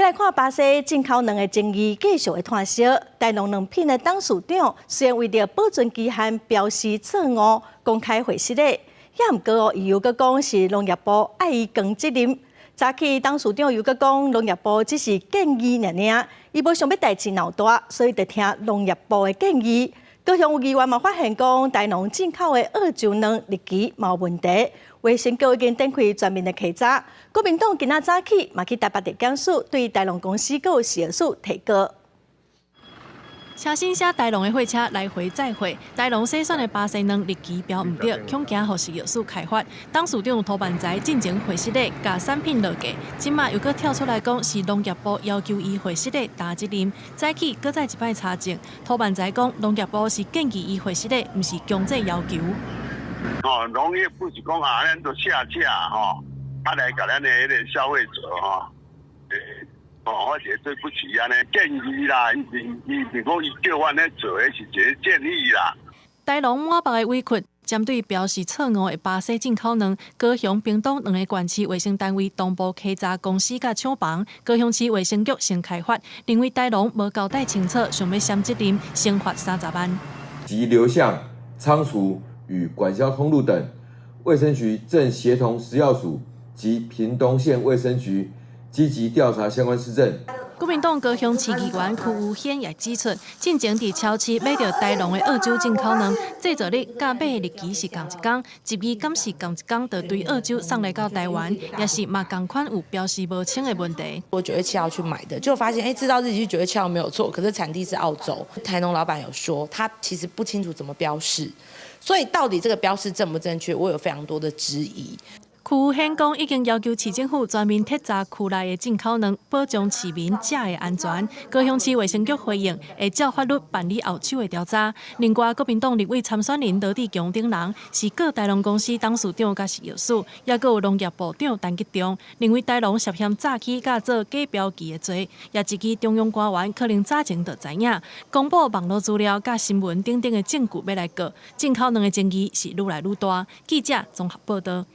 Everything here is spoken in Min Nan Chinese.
來看巴西進口卵的爭議繼續會湠燒。大農卵品的董事長雖然為著保存期限標示錯誤公開回失禮，也毋過哦，伊又閣講是農業部愛伊扛責任。早起董事長又閣講農業部只是建議爾爾，伊無想欲代誌鬧大，所以就聽農業部的建議。高雄有議員嘛發現講，大農進口的澳洲卵日期嘛有問題，衛生局已經展開全面的稽查。國民黨今仔早起嘛去台北地檢署對大農公司閣有食藥署提告。車身寫大農的貨車來回載貨，大農篩選的巴西卵日期標毋對，恐驚予食藥署開罰。董事長涂萬才進前回失禮，共產品落架，這馬又閣跳出來講是農業部要求伊回失禮擔責任。早起閣再一擺查證，涂萬才講農業部是建議伊回失禮，毋是強制要求。哦，農業部是講啊，咱都下架吼，啊來共咱的彼个消費者吼，哦，我是對不起按呢建議啦，伊是講伊叫阮咧做的是一个建議啦。大農滿腹的委屈，針對標示錯誤的巴西進口卵，高雄、屏東兩个縣市衛生單位同步稽查公司佮廠房，高雄市衛生局先開罰，認為大農無交代清楚，想欲卸責任，先罰30萬。及流向、倉儲與管銷通路等，衛生局正協同食藥署及屏東縣衛生局積極調查相關事證。國民黨高雄市議員柯宇軒也指出，進前佇超市買著大農的澳洲進口卵，製造日佮買的日期是仝一工，質疑敢是仝一工就對澳洲送來到台灣，抑是嘛仝款有標示無清的問題。我9月7號去買的，就發現製造日期9月7號沒有錯，可是產地是澳洲。台農老闆有說，他其實不清楚怎麼標示，所以到底這個標示正不正確，我有非常多的質疑。柯宇軒講，已經要求市政府全面徹查區內的進口卵，保障市民食的安全。高雄市衛生局回應，會照法律辦理後手的調查。另外，國民黨立委參選人羅智強等人是告大農公司董事長佮食藥署，抑閣有農業部長陳吉仲，認為大農涉嫌詐欺佮做假標記的罪，也質疑中央官員可能早前就知影，公布網路資料佮新聞等等的證據欲來告。進口卵的爭議是愈來愈大。記者綜合報道。